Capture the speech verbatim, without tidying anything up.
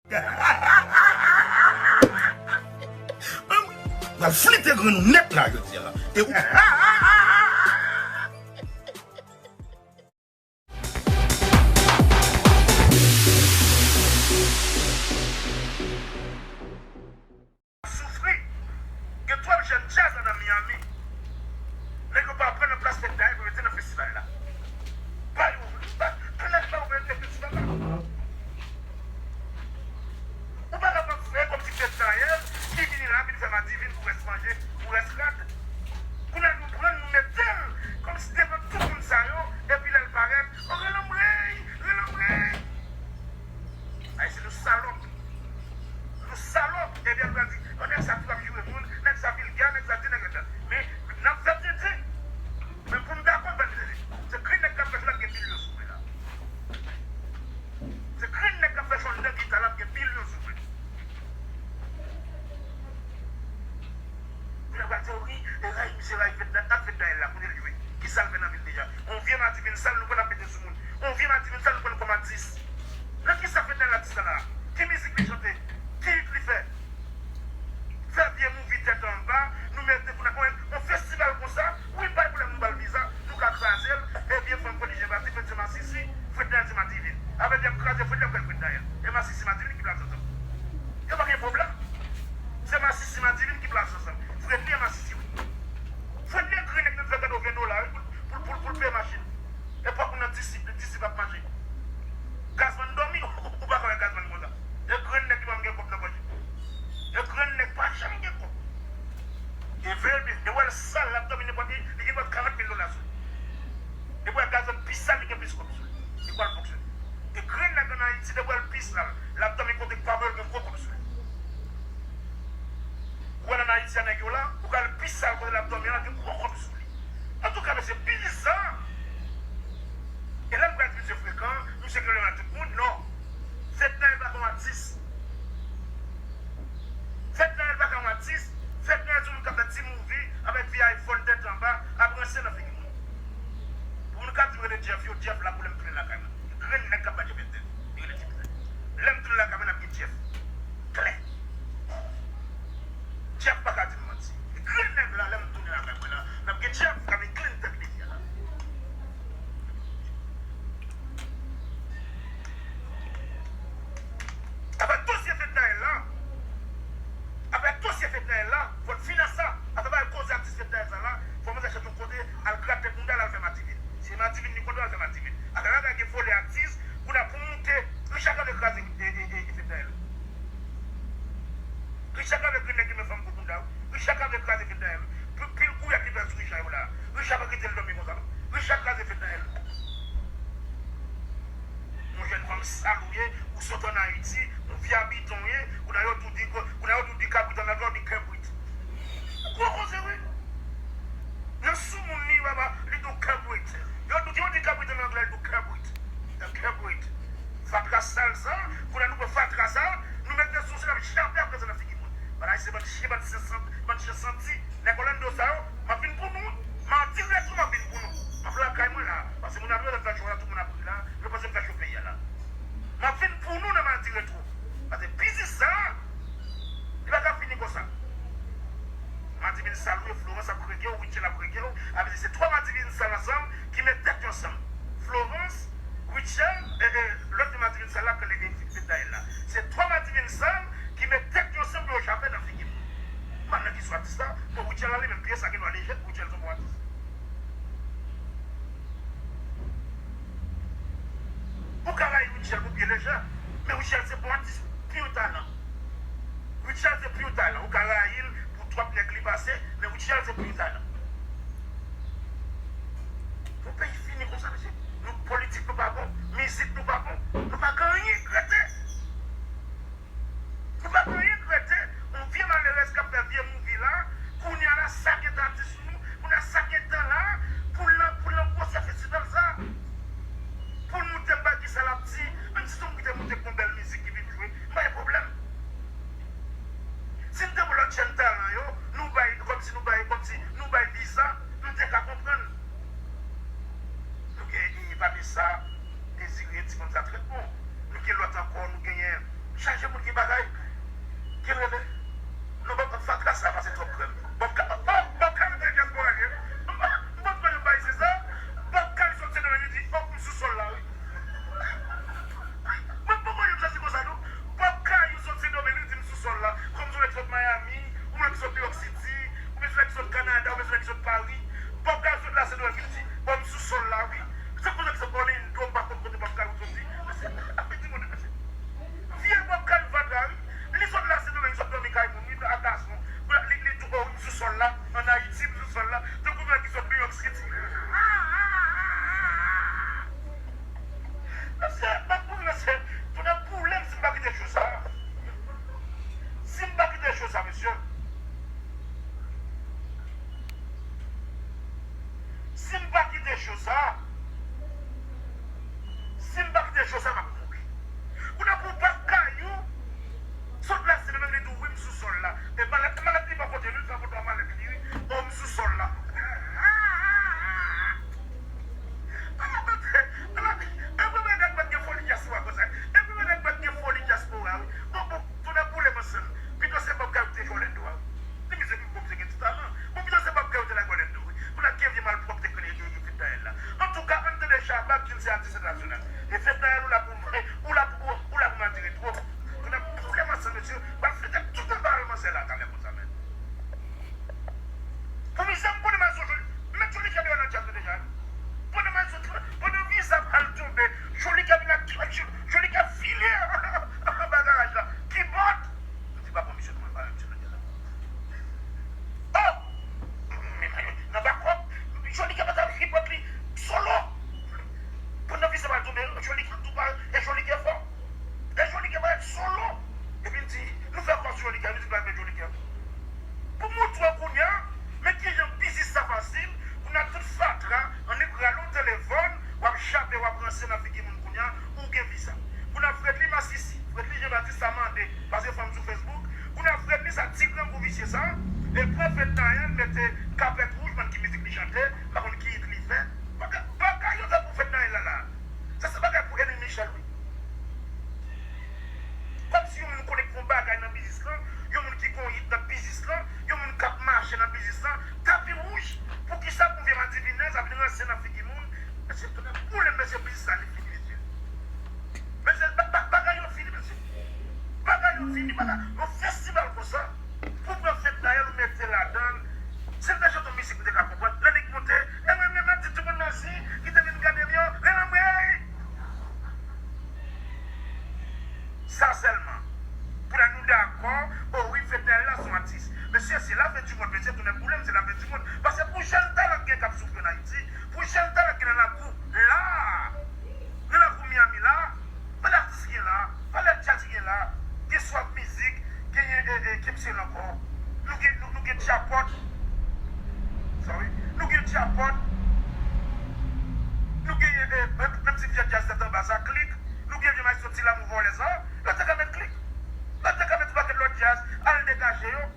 M al flite grenn ou nèt la jodi a la. E ou soufri. Gen twòp jèn djaz anndan Miami. Nèg yo pa pran nan plas fèt dayè pou yo te nan festival la. Pa yo, pa, pa nèg pa ouvè fèt festival la. Ou pa kapab fè kòmsi fèt dayè ki vini la, vin fè madivin pou rès manje, pou rès rad. Kounye a nou pran l, nou mete l kòmsi devan tout moun sa yo, epi lè l parèt, o, rele m rèy, rele m rèy. Ayisyen nou salòp. Nou salòp. Ebyen, nou pral di, o, nèg sa tou ap joure moun, nèg sa vilgè, nèg sa ti, nèg sa. Men, n ap fè tenten. Men pou n dakò, ban n tenten. Se grenn nèg k ap fè chò la, l ap gen milyon sou mwen la. Se grenn nèg k ap fè chò anndan gita la, l ap gen milyon sou mwen. Kounye a pral di, wi, e rayi, misye rayi fèt la, ak fèt dayè la, kote l jwe? Kisa l fè nan vil deja? On vye madivin sal, nou pral ap mete sou moun. On vye madivin sal, nou pran l kòm atis. Nan kisa fèt dayè la atis la la? Ki mizik li chante? Ki hit li fè? Fè vye mouvi tèt anba, nou mete kounye a, on, on festival konsa, wi, m pa gen pwoblèm, nou ba l viza, nou ka kraze l, ebyen, fò m pran li jen pase, fèt se masisi, fèt dayè se madivin. Avè l y ap kraze fèt, y ap fè fèt dayè. E masisi madivin ki plas ansanm. Yo pa gen pwoblèm. Se masisi madivin ki plas ansanm. Fredly e masisi, wi. Fredly e grenn nèg nan fè gade w ven dola, wi, pou, pou, pou, pou l peye machin. Epòk ou nan disip, disip ap mache. Gazman dòmi, ou pa ka wè Gazman konsa. E grenn nèg ki pa janm gen kòb nan pòch li. E grenn nèg pa janm gen kòb. E veye l byen, depi w wè l sal, l ap dòmi nenpòt ki, li gen dwa karant mil dola sou li. Depi w wè Gazman pi sal, li gen plis kòb sou li. Li pral fonksyone. E grenn nèg ann Ayiti, depi w wè l pi sal, l ap dòmi kote k pa vle l gen gwo kòb sou li. Ou wè l ann Ayiti a nèg yo la, ou ka wè l pi sal kote l ap dòmi an, l gen gwo kòb sou li. Antouka, mesye, biza! E lè m pral di misye frekan, misye gen pwoblèm ak tout moun, non. Fednaelle pa ka yon atis. Fednaelle pa ka yon atis. Fednaelle se yon moun k ap fè ti movie avèk vye iPhone tèt anba, ap ranse nan figi moun. Pou moun k ap di m rele Jeff yo, Jeff la pou lè m tounen lakay mwen. Grenn nèg k ap bat Jeff Fednaelle. Li rele Jeff Fednaelle. Lè m tounen lakay mwen, n ap gen Jeff. Klè. Jeff pa ka di m manti. Grenn nèg la, lè m tounen lakay mwen la, n ap gen Jeff k ap vin clean tèt li fè la. Afè dosye Fednaelle la, afè dosye Fednaelle la, fò n fin ak sa. Afè bagay koze atis Fednaelle sa la, fò manzè chèche yon kote, al grat tèt moun, al fè madivin. Se madivin li konn al fè madivin. Afè bagay gen vòlè atis, kounye a pou moute, Richard Cavalier kraze, e, e, e, e Fednaelle. Richard Cavalier grenn nèg ki renmen fanm gwo bounda, wi. Richard Cavalier kraze Fednaelle. Pou pil kouyad li fè sou Richard yo la. Richard pa kite l dòmi konsa, non. Richard kraze Fednaelle. Yon jèn fanm sal ou ye, ou sot ann Ayiti, yon vye abitan w ye, kounye a yo tou di, kounye a yo tou di kabrit ann anglè, ou di kèbrit. Gwo koze, wi. Nan soumoun li, papa, li di w kèbrit. Yo tou di, yo di kabrit ann anglè, li di w kèbrit. Kèbrit. Fatra sal sa, kounye a nou pran fatra sa, nou mete sou se, n ap jape ap kraze nan figi moun. Bagay se bann chen, bann chen santi, bann chen santi. Nèg Orlando sa yo, m ap vin pou nou. Madi retwo, m ap vin pou nou. M ap lakay mwen la. Paske moun ap rive fè cho la, tout moun ap ri la. Yo panse m fè cho peyi a la. M ap vin pou nou nan madi retwo. Paske biznis sa, li pa ka fini konsa. Madivin sal ou ye, Florence ap rege w, Rutshelle ap rege w. Avè di se twa madivin sal ansanm ki met tèt yo ansanm. Florence, Rutshelle, e, e, lòt de madivin sal la k rele Fednaelle la. Se twa madivin sal ki met tèt yo ansanm pou yo jape nan figi m. M pa nan kesyon atis la. Bon, Rutshelle la, li menm, pye sa gen dwa lejè, Rutshelle se yon bon atis. Ou ka rayi Rutshelle pou pye lejè, men Rutshelle se bon atis, pure talent. Rutshelle se pure talent. Ou ka rayi l pou twòp nèg li pase, men Rutshelle se pure talent. Pou peyi fini konsa, mesye. Nou politik nou pa bon, mizik nou pa bon, nou pa gen anyen k rete. Nou pa gen anyen k rete, yon vye malerèz k ap fè vye mouvi la, kounye a la sa gentan atis nou, kounye a sa gentan la, pou l nan, pou l nan gwosè festival sa. Pou l moute, m pa kisa l ap di, menm si se yon moun ki te moute k gon bèl mizik ki vin jwe, m pa gen pwoblèm. Si n te pran lòt jèn talan yo, nou bay, kòmsi nou bay, kòmsi nou bay viza, m te ka konprann. Nou gen, e, Vanessa Désiré, ti fanm sa trè bon. Nou gen lòt ankò, nou genyen, chaje moun Mesye, si m pa kite cho sa, si m pa kite cho sa, m ap mouri. Kounye a pou w bat kay ou, sot la, si li menm li di w, wi, m sou sòl la. E malèt, malèt li pa pote, li fè foto a malèt li, wi. O, m sou sòl la. Ala, ala, ala, e premye nèg pa t gen foli dyaspora konsa. E premye nèg pa t gen foli dyaspora, wi. Bon, bon, Tounen boule m ansanm. Pito se Bob Kay ou te jwe Orlando a, wi. Ti mizè pi bon, se gen ti talan. Bon, pito se Bob Kay ou te lage Orlando, wi. Pou n ap gen vye malpwòpte ke li ye Fednaelle la. Antouka, ann tande Shabba ki di se atis entènasyonal. E Fednaelle ou la pou, ou la pou, ou la pou m atire twòp. Tounen boule m ansanm, mesye. W ap fete tout anba almanzè la talè konsa menm. Pou mizè m konnen m al sou Joly. Met Joly Kè deyò nan djaz la deja. Pandan m al sou, pandan viza m al tonbe, Joly Kè vin ak, Joly Kè file anba garaj la. Kibòt! M di pa pran misye non, m pa wè misye nan djaz la. Oh! Nan bakòp, Joly Kè pa t al kibòt li solo. Pandan viza m al tonbe, Joly Kè tou pa, e Joly Kè fò. E Joly Kè parèt solo. Epi l di, nou fè kò sou Joly Kè, nou di n pral met Joly Kè. Pou montre w kounye a, men kijan biznis sa fasil, kounye a tout fatra, annik rale w telefòn, w ap chape, w ap ranse nan figi moun kounye a, ou gen viza. Kounye a Fredly Masisi, Fredly Jean Baptiste sa mande, pase fanm sou Facebook, kounye a Fredly sa ti grangou visye sa, e pran Fednaelle mete kapèt wouj, bann ki mizik li chante, pa konn ki it li fè, bagay, bagay yo fè pou Fednaelle la la. Sa se bagay pou Elie Michel, wi. Kòmsi yon moun konnen ki gon bagay nan biznis lan, yon moun ki gon it nan biznis lan, yon moun k ap mache nan biznis lan, tapi wouj, poukisa pou vye madivinèz ap vin ranse nan figi moun? Mesye, tounen boule m, mesye, biznis la li fini, mesye. Mesye, ba- ba- bagay yo fini, mesye. Bagay yo fini, bagay, yon festival konsa. Pou pran Fednaelle ou mete ladan l. Si l te chante yon mizik, m te ka konprann. Lè nèg monte, e mwen menm ap di tout moun mèsi ki te vin gade m yo. Ren anmwey! Sa sèlman. Pou lè nou dakò, o wi, Fednaelle la se yon atis. Mesye, se lafen di mond, mesye, tounen boule m, se lafen di mond. Paske pou jèn talan k gen k ap soufri ann Ayiti, pou jèn talan k gen nan lakou la, nan lakou Miami la, pa lè atis gen la, pa lè djaz gen la, gen swag mizik, genyen, e, e, ki misye la ankò. Nou gen, nou, nou gen Djapòt. Sorry. Nou gen Djapòt. Nou genyen, e, menm, menm ti vye djaz tèt anba sa, Klik. Nou gen vye maestro Ti Lamou vòlè sa. Yo te ka met Klik. Yo te ka met yon pakèt lòt djaz, al degaje yo.